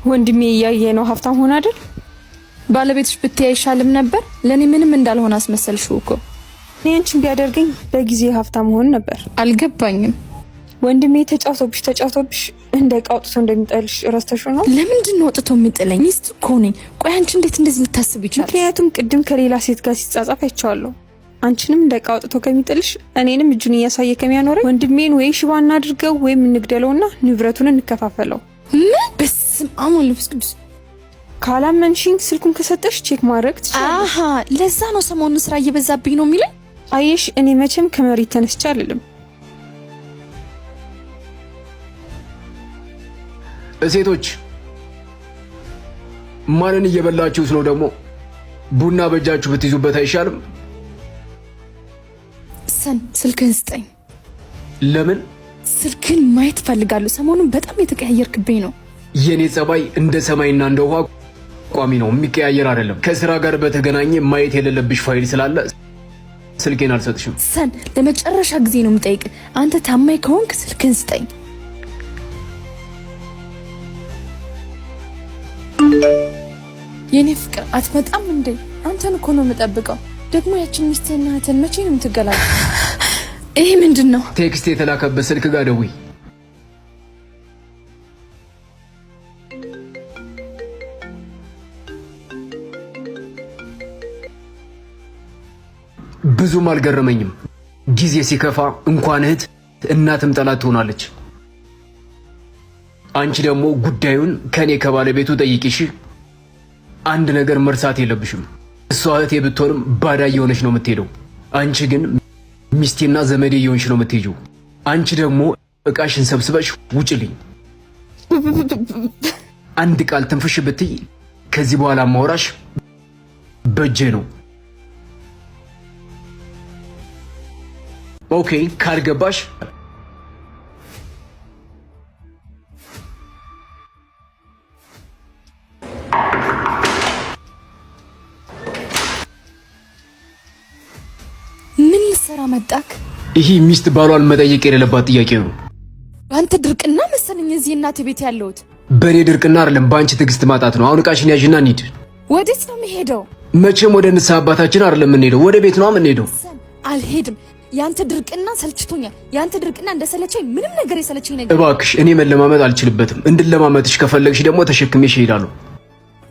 ወንድሜ እያየ ነው ሀብታም ሆነ አይደል? ባለቤትሽ ብትይ አይሻልም ነበር? ለእኔ ምንም እንዳልሆነ አስመሰልሽው እኮ። እኔ አንቺን ቢያደርገኝ በጊዜ ሀብታም ሆን ነበር። አልገባኝም። ወንድሜ ተጫውቶብሽ ተጫውቶብሽ እንደ ዕቃ አውጥቶ እንደሚጠልሽ ረስተሽው ነው? ለምንድን ነው አውጥቶ የሚጥለኝ? ሚስት እኮ ነኝ። ቆይ አንቺ እንዴት እንደዚህ ልታስብ ይቻላል? ምክንያቱም ቅድም ከሌላ ሴት ጋር ሲጻጻፍ አይቼዋለሁ። አንቺንም እንደ ዕቃ አውጥቶ ከሚጥልሽ እኔንም እጁን እያሳየ ከሚያኖረኝ ወንድሜን ወይ ሽባ እናድርገው ወይም እንግደለውና ንብረቱን እንከፋፈለው። ምን? በስመ አብ ወወልድ ወመንፈስ ቅዱስ። ካላመንሽኝ ስልኩን ከሰጠሽ check ማድረግ ትችላለሽ። አሃ፣ ለዛ ነው ሰሞኑን ስራ እየበዛብኝ ነው የሚለኝ። አየሽ፣ እኔ መቼም ከመሬት ተነስቼ አልልም። ሴቶች ማንን እየበላችሁት ነው ደግሞ? ቡና በእጃችሁ ብትይዙበት አይሻልም? ሰን ስልክህን ስጠኝ። ለምን? ስልክህን ማየት እፈልጋለሁ። ሰሞኑን በጣም የተቀያየርክብኝ ነው። የኔ ጸባይ እንደ ሰማይና እንደ ውሃ ቋሚ ነው፣ የሚቀያየር አይደለም። ከስራ ጋር በተገናኘ ማየት የሌለብሽ ፋይል ስላለ ስልኬን አልሰጥሽም። ሰን ለመጨረሻ ጊዜ ነው የምጠይቅ። አንተ ታማኝ ከሆንክ ስልክህን ስጠኝ። የኔ ፍቅር አትመጣም እንዴ? አንተን እኮ ነው የምጠብቀው። ደግሞ ያችን ሚስትህና እህትህን መቼ ነው የምትገላገል? ይሄ ምንድን ነው? Text የተላከበት ስልክ ጋር ደውይ። ብዙም አልገረመኝም። ጊዜ ሲከፋ እንኳን እህት እናትም ጠላት ትሆናለች። አንቺ ደግሞ ጉዳዩን ከኔ ከባለቤቱ ጠይቂ እሺ። አንድ ነገር መርሳት የለብሽም። እሷ እህቴ ብትሆንም ባዳ እየሆነች ነው የምትሄደው። አንቺ ግን ሚስቴና ዘመዴ እየሆንሽ ነው የምትሄጂው። አንቺ ደግሞ እቃሽን ሰብስበሽ ውጭልኝ። አንድ ቃል ትንፍሽ ብትይ ከዚህ በኋላ ማውራሽ በእጄ ነው። Okay፣ ካልገባሽ ምን ልትሰራ መጣክ? ይህ ሚስት ባሏን መጠየቅ የሌለባት ጥያቄ ነው። በአንተ ድርቅና መሰለኝ እዚህ እናቴ ቤት ያለሁት። በእኔ ድርቅና አይደለም፣ በአንቺ ትዕግስት ማጣት ነው። አሁን እቃሽን ያዥና እንሂድ። ወዴት ነው የምሄደው? መቼም ወደ ንስሐ አባታችን አይደለም የምንሄደው፣ ወደ ቤት ነው የምንሄደው። ሰን አልሄድም። የአንተ ድርቅና ሰልችቶኛል። የአንተ ድርቅና እንደሰለቸኝ ምንም ነገር የሰለቸኝ ነገር እባክሽ፣ እኔ መለማመጥ አልችልበትም። እንድለማመጥሽ ከፈለግሽ ደግሞ ተሸክሜሽ እሄዳለሁ።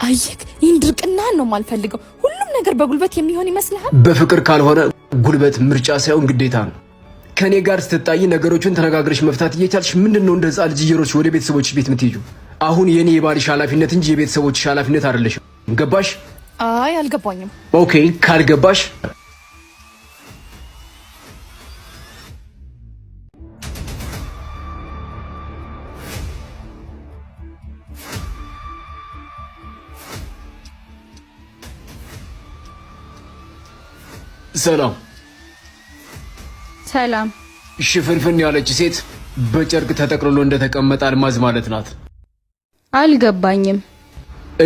አየክ፣ ይህን ድርቅናህን ነው የማልፈልገው። ሁሉም ነገር በጉልበት የሚሆን ይመስልሃል? በፍቅር ካልሆነ ጉልበት ምርጫ ሳይሆን ግዴታ ነው። ከእኔ ጋር ስትጣይ ነገሮችን ተነጋግረሽ መፍታት እየቻልሽ ምንድን ነው እንደ ሕፃን ልጅ እየሮጥሽ ወደ ቤተሰቦችሽ ቤት የምትሄጂው? አሁን የእኔ የባልሽ ኃላፊነት እንጂ የቤተሰቦችሽ ኃላፊነት አይደለሽም። ገባሽ? አይ አልገባኝም። Okay፣ ካልገባሽ ሰላም ሰላም። ሽፍንፍን ያለች ሴት በጨርቅ ተጠቅልሎ እንደተቀመጠ አልማዝ ማለት ናት። አልገባኝም።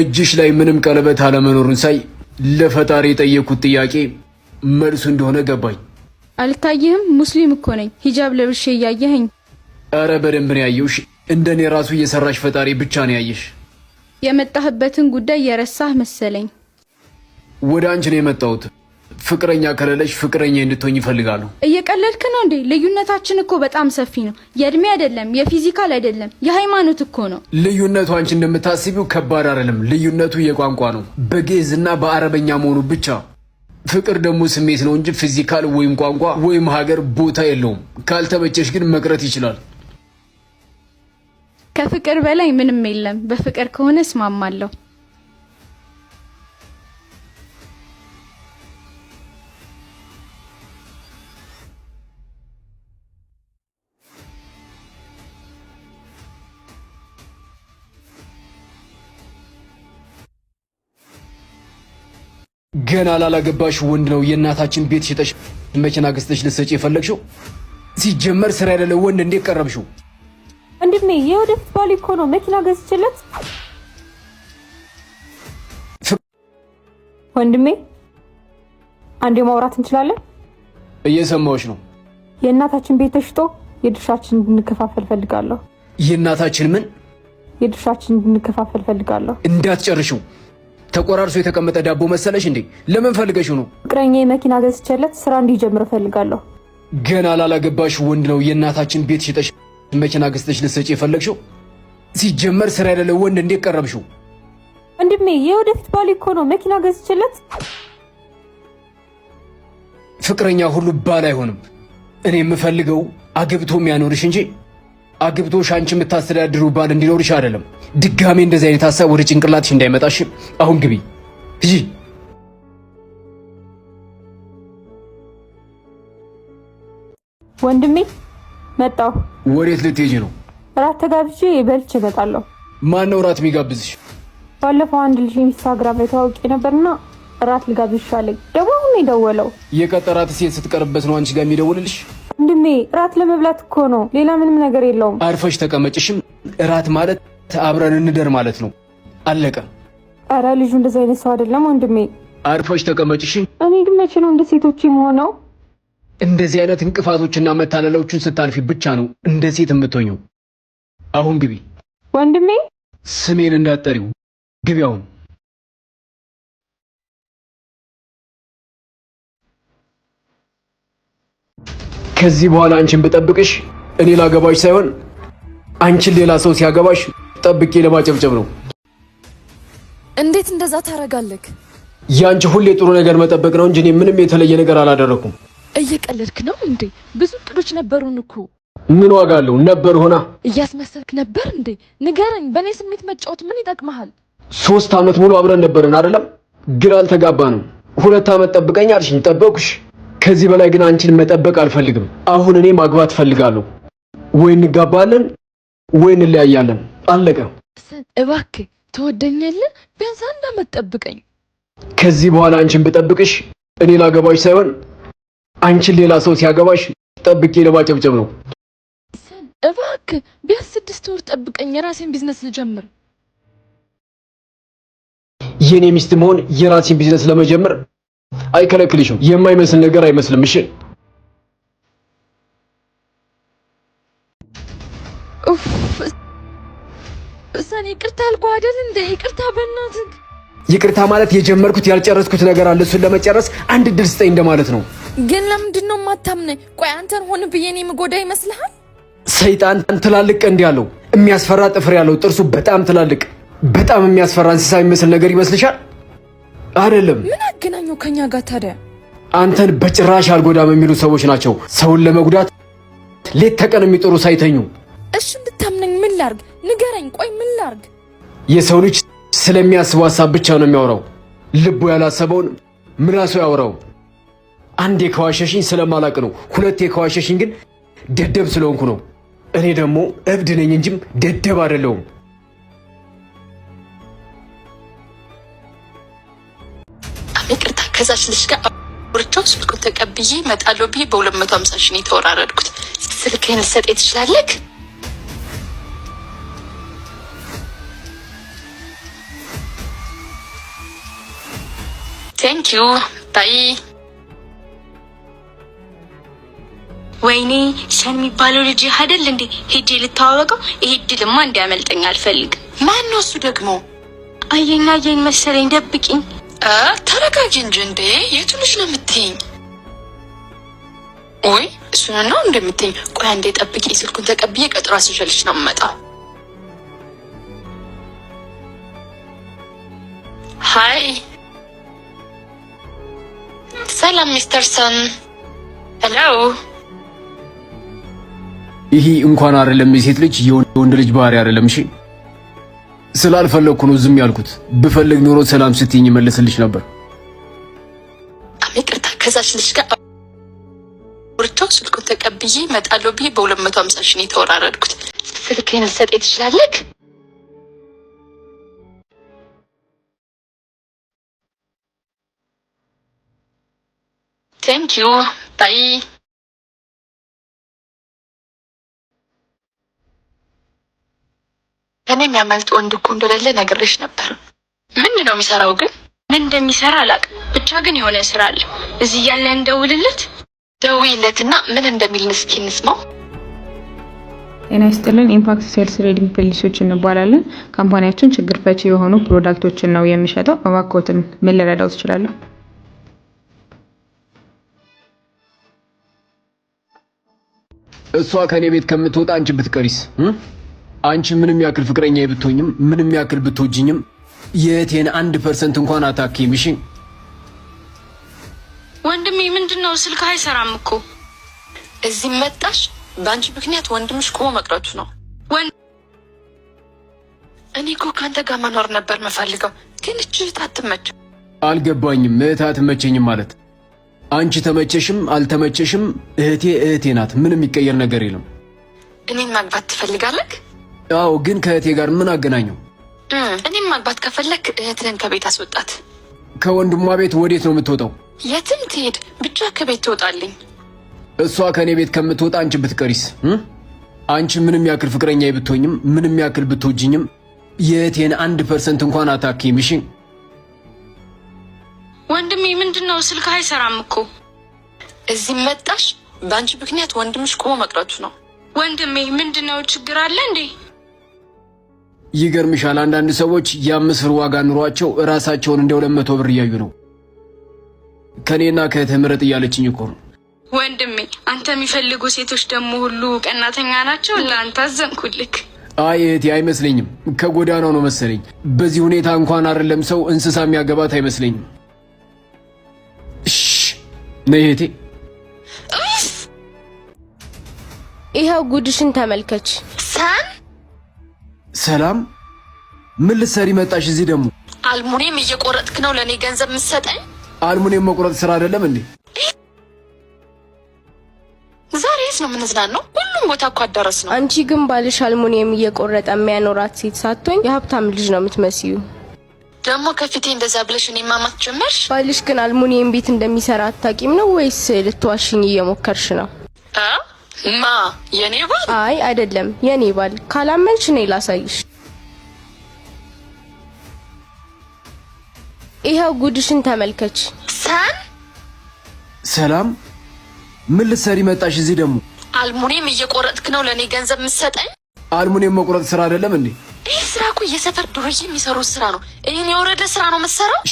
እጅሽ ላይ ምንም ቀለበት አለመኖሩን ሳይ ለፈጣሪ የጠየኩት ጥያቄ መልሱ እንደሆነ ገባኝ። አልታየህም? ሙስሊም እኮ ነኝ። ሂጃብ ለብሼ እያየኸኝ። እረ በደንብ ነው ያየሁሽ። እንደኔ ራሱ እየሰራሽ ፈጣሪ ብቻ ነው ያየሽ። የመጣህበትን ጉዳይ የረሳህ መሰለኝ። ወደ አንቺ ነው የመጣሁት። ፍቅረኛ ከሌለሽ ፍቅረኛ እንድትሆኝ ይፈልጋሉ። እየቀለድክ ነው እንዴ? ልዩነታችን እኮ በጣም ሰፊ ነው። የእድሜ አይደለም፣ የ physical አይደለም፣ የሃይማኖት እኮ ነው። ልዩነቱ አንቺ እንደምታስቢው ከባድ አይደለም። ልዩነቱ የቋንቋ ነው፣ በግዕዝና በአረበኛ መሆኑ ብቻ። ፍቅር ደግሞ ስሜት ነው እንጂ physical ወይም ቋንቋ ወይም ሀገር ቦታ የለውም። ካልተመቸሽ ግን መቅረት ይችላል። ከፍቅር በላይ ምንም የለም። በፍቅር ከሆነ እስማማለሁ። ገና ላላገባሽ ወንድ ነው የእናታችን ቤት ሽጠሽ መኪና ገዝተሽ ልትሰጪ የፈለግሽው? ሲጀመር ስራ የሌለው ወንድ እንዴት ቀረብሽው? ወንድሜ የወደፊት ባሌ እኮ ነው መኪና ገዝቼለት። ወንድሜ አንዴ ማውራት እንችላለን? እየሰማሁሽ ነው። የእናታችን ቤት ተሽጦ የድርሻችን እንድንከፋፈል ፈልጋለሁ። የእናታችን ምን? የድርሻችን እንድንከፋፈል ፈልጋለሁ። እንዳትጨርሽው። ተቆራርሶ የተቀመጠ ዳቦ መሰለሽ እንዴ? ለምን ፈልገሽው ነው? ፍቅረኛ የመኪና ገዝቼለት ስራ እንዲጀምር ፈልጋለሁ። ገና ላላገባሽ ወንድ ነው የእናታችን ቤት ሽጠሽ መኪና ገዝተሽ ልትሰጪ የፈለግሽው? ሲጀመር ስራ የሌለው ወንድ እንዴት ቀረብሽው? ወንድሜ የወደፊት ባሌ እኮ ነው። መኪና ገዝቼለት። ፍቅረኛ ሁሉ ባል አይሆንም። እኔ የምፈልገው አግብቶ የሚያኖርሽ እንጂ አግብቶሽ አንቺ የምታስተዳድሩ ባል እንዲኖርሽ አይደለም። ድጋሜ እንደዚህ አይነት ሀሳብ ወደ ጭንቅላትሽ እንዳይመጣሽ። አሁን ግቢ ሂጂ። ወንድሜ መጣሁ። ወዴት ልትሄጂ ነው? እራት ተጋብዤ በልቼ እመጣለሁ። ማን ነው እራት የሚጋብዝሽ? ባለፈው አንድ ልጅ ኢንስታግራም ላይ ተዋውቄ ነበርና እራት ልጋብዝሽ አለኝ። ደግሞ አሁን የደወለው። የቀጠራት ሴት ስትቀርበት ነው አንቺ ጋር የሚደውልልሽ? ወንድሜ እራት ለመብላት እኮ ነው፣ ሌላ ምንም ነገር የለውም። አርፈሽ ተቀመጭሽም። እራት ማለት አብረን እንደር ማለት ነው። አለቀ። ኧረ ልጁ እንደዚህ አይነት ሰው አይደለም ወንድሜ። አርፈሽ ተቀመጭሽ። እኔ ግን መቼ ነው እንደ ሴቶች የምሆነው? እንደዚህ አይነት እንቅፋቶችና መታለሎችን ስታልፊ ብቻ ነው እንደ ሴት የምትሆኘው። አሁን ግቢ ወንድሜ። ስሜን እንዳትጠሪው፣ ግቢ አሁን። ከዚህ በኋላ አንቺን ብጠብቅሽ እኔ ላገባሽ ሳይሆን አንቺን ሌላ ሰው ሲያገባሽ ጠብቄ ለማጨብጨብ ነው። እንዴት እንደዛ ታደርጋለህ? ያንቺ ሁሌ ጥሩ ነገር መጠበቅ ነው እንጂ እኔ ምንም የተለየ ነገር አላደረኩም። እየቀለድክ ነው እንዴ? ብዙ እቅዶች ነበሩን እኮ። ምን ዋጋ አለው? ነበር ሆና እያስመሰልክ ነበር እንዴ? ንገረኝ። በእኔ ስሜት መጫወት ምን ይጠቅመሃል? 3 ዓመት ሙሉ አብረን ነበርን አይደለም? ግን አልተጋባንም። 2 ዓመት ጠብቀኝ አልሽኝ፣ ጠበቅኩሽ። ከዚህ በላይ ግን አንቺን መጠበቅ አልፈልግም። አሁን እኔ ማግባት ፈልጋለሁ። ወይ እንጋባለን ወይ እንለያያለን። አለቀ። እባክህ ትወደኛለህ? ቢያንስ አንድ ዓመት ጠብቀኝ። ከዚህ በኋላ አንቺን ብጠብቅሽ እኔ ላገባሽ ሳይሆን አንቺን ሌላ ሰው ሲያገባሽ ጠብቄ ለማጨብጨብ ነው። እባክህ ቢያንስ 6 ወር ጠብቀኝ፣ የራሴን ቢዝነስ ልጀምር። የኔ ሚስት መሆን የራሴን ቢዝነስ ለመጀመር አይከለክልሽም። የማይመስል ነገር አይመስልም። እሺ ኡፍ ሰኒ፣ ይቅርታ አልኩህ አይደል እንዴ? ይቅርታ በእናትህ። ይቅርታ ማለት የጀመርኩት ያልጨረስኩት ነገር አለ። እሱን ለመጨረስ አንድ እድል ስጠኝ እንደማለት ነው። ግን ለምንድን ነው የማታምነኝ? ቆይ አንተን ሆን ብዬ እኔ የምጎዳ ይመስልሃል? ሰይጣን ትላልቅ ቀንድ ያለው የሚያስፈራ ጥፍር ያለው ጥርሱ በጣም ትላልቅ በጣም የሚያስፈራ እንስሳ የሚመስል ነገር ይመስልሻል? አይደለም። ምን አገናኘው ከኛ ጋር ታዲያ? አንተን በጭራሽ አልጎዳም የሚሉ ሰዎች ናቸው ሰውን ለመጉዳት ሌት ተቀን የሚጥሩ ሳይተኙ። እሺ እንድታምነኝ ምን ላርግ? ንገረኝ። ቆይ ምን ላርግ? የሰው ልጅ ስለሚያስበው ሀሳብ ብቻ ነው የሚያወራው። ልቡ ያላሰበውን ምላሱ ያወራው። አንዴ ከዋሸሽኝ ስለማላቅ ነው። ሁለቴ ከዋሸሽኝ ግን ደደብ ስለሆንኩ ነው። እኔ ደግሞ እብድ ነኝ እንጂም ደደብ አይደለሁም። ይቅርታ ከዛች ልጅ ጋር አውርቼው ስልኩን ተቀብዬ እመጣለሁ ብዬ በ250 ሺህ ነው የተወራረድኩት። ስልክህን ልትሰጠኝ ትችላለህ? Thank you, bye። ወይኔ ሰን የሚባለው ልጅ አይደል እንዴ? ሄጄ ልተዋወቀው። ይሄ እድልማ እንዲያመልጠኝ አልፈልግም። ማን ነው እሱ ደግሞ? አየኝ አየኝ መሰለኝ፣ ደብቂኝ። ተረጋጊ እንጂ እንዴ! የቱ ልጅ ነው የምትይኝ? ወይ እሱን ነው እንደምትይኝ? ቆይ አንዴ ጠብቂ፣ ስልኩን ተቀብዬ ቀጠሮ አስይዤልሽ ነው የምመጣው። Hi፣ ሰላም ሚስተር ሰን። Hello። ይሄ እንኳን አይደለም የሴት ልጅ የወንድ ልጅ ባህሪ አይደለም። እሺ ስላልፈለግኩ ነው ዝም ያልኩት። ብፈልግ ኖሮ ሰላም ስትይኝ መልስልሽ ነበር። ይቅርታ ከዛች ልጅ ጋር አውርቼው ስልኩን ተቀብዬ እመጣለሁ ብዬ በ250 ሺህ ነው የተወራረድኩት። ስልክህን ልትሰጠኝ ትችላለህ? Thank you, bye። ከኔ የሚያመልጥ ወንድ እኮ እንደሌለ ነግሬሽ ነበር። ምንድን ነው የሚሰራው ግን? ምን እንደሚሰራ አላውቅም፣ ብቻ ግን የሆነ ስራ አለ። እዚህ እያለ እንደውልለት። ደውይለትና ምን እንደሚል እስኪ እንስማው። ጤና ይስጥልን። Impact Sales Trading PLC ዎች እንባላለን። Company ያችን ችግር ፈቺ የሆኑ product ኦችን ነው የሚሸጠው። እባክዎትን ምን ልረዳው ትችላለሁ? እሷ ከኔ ቤት ከምትወጣ አንቺ ብትቀሪስ? አንቺ ምንም ያክል ፍቅረኛ ብትሆኝም ምንም ያክል ብትወጂኝም የእህቴን 1% እንኳን አታክይም። እሺ ወንድሜ፣ ምንድን ነው ስልክ አይሰራም እኮ። እዚህ መጣሽ በአንቺ ምክንያት ወንድምሽ ቆሞ መቅረቱ ነው። እኔ እኮ ከአንተ ጋር መኖር ነበር የምፈልገው፣ ግን እች እህት አትመችም። አልገባኝም። እህት አትመቸኝም ማለት አንቺ ተመቸሽም አልተመቸሽም እህቴ እህቴ ናት። ምንም የሚቀየር ነገር የለም። እኔን ማግባት ትፈልጋለህ? አዎ፣ ግን ከእህቴ ጋር ምን አገናኘው? እኔን ማግባት ከፈለክ እህትህን ከቤት አስወጣት። ከወንድሟ ቤት ወዴት ነው የምትወጣው? የትም ትሄድ ብቻ ከቤት ትወጣልኝ። እሷ ከእኔ ቤት ከምትወጣ አንቺ ብትቀሪስ? አንቺ ምንም ያክል ፍቅረኛ ብትሆኝም ምንም ያክል ብትወጂኝም የእህቴን 1% እንኳን አታክይም። እሺ ወንድሜ፣ ምንድን ነው ስልክ አይሰራም እኮ። እዚህ መጣሽ በአንቺ ምክንያት ወንድምሽ ቆሞ መቅረቱ ነው። ወንድሜ፣ ምንድን ነው ችግር አለ እንዴ? ይገርምሻል፣ አንዳንድ ሰዎች የ5 ብር ዋጋ ኑሯቸው እራሳቸውን እንደ 200 ብር እያዩ ነው። ከእኔና ከእህትህ ምረጥ እያለችኝ እኮ ነው። ወንድሜ፣ አንተ የሚፈልጉ ሴቶች ደግሞ ሁሉ ቀናተኛ ናቸው። ለአንተ አዘንኩልክ። አይ እህቴ አይመስለኝም፣ ከጎዳናው ነው መሰለኝ። በዚህ ሁኔታ እንኳን አይደለም ሰው እንስሳ የሚያገባት አይመስለኝም። እሺ ነይ እህቴ። ይኸው ጉድሽን ተመልከች። ሳም ሰላም፣ ምን ልትሰሪ መጣሽ እዚህ ደግሞ? አልሙኒየም እየቆረጥክ ነው ለእኔ ገንዘብ የምትሰጠኝ? አልሙኒየም መቁረጥ ስራ አይደለም እንዴ? ዛሬ የት ነው የምንዝናናው? ሁሉም ቦታ እኮ አዳረስ ነው። አንቺ ግን ባልሽ አልሙኒየም እየቆረጠ የሚያኖራት ሴት ሳትሆኝ የሀብታም ልጅ ነው የምትመስዩ። ደግሞ ከፊቴ እንደዛ ብለሽ እኔ ማማት ጀመርሽ። ባልሽ ግን አልሙኒየም ቤት እንደሚሰራ አታውቂም ነው ወይስ ልትዋሽኝ እየሞከርሽ ነው? አ ማ የኔ ባል? አይ አይደለም፣ የኔ ባል። ካላመንሽ እኔ ላሳይሽ። ይኸው ጉድሽን ተመልከች። ሳም ሰላም፣ ምን ልትሰሪ መጣሽ እዚህ ደግሞ? አልሙኒየም እየቆረጥክ ነው ለእኔ ገንዘብ የምትሰጠኝ? አልሙኒየም መቁረጥ ስራ አይደለም እንዴ? ይህ ስራ እኮ የሰፈር ዱርዬ የሚሰሩት ስራ ነው። ይህን የወረደ ስራ ነው የምትሰራው።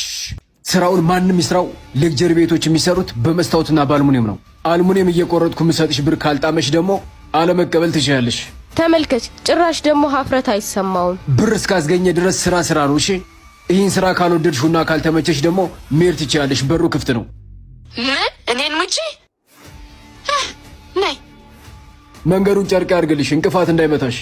ስራውን ማንም ይስራው፣ luxury ቤቶች የሚሰሩት በመስታወትና በአልሙኒየም ነው። አልሙኒየም እየቆረጥኩ የምሰጥሽ ብር ካልጣመሽ ደግሞ አለመቀበል ትችያለሽ። ተመልከች፣ ጭራሽ ደግሞ ሀፍረት አይሰማውም። ብር እስካስገኘ ድረስ ስራ ስራ ነው። እሺ፣ ይህን ስራ ካልወደድሽውና ካልተመቸሽ ደግሞ መሄድ ትችያለሽ። በሩ ክፍት ነው። ምን እኔን ውጪ ነይ። መንገዱን ጨርቅ ያድርግልሽ፣ እንቅፋት እንዳይመታሽ።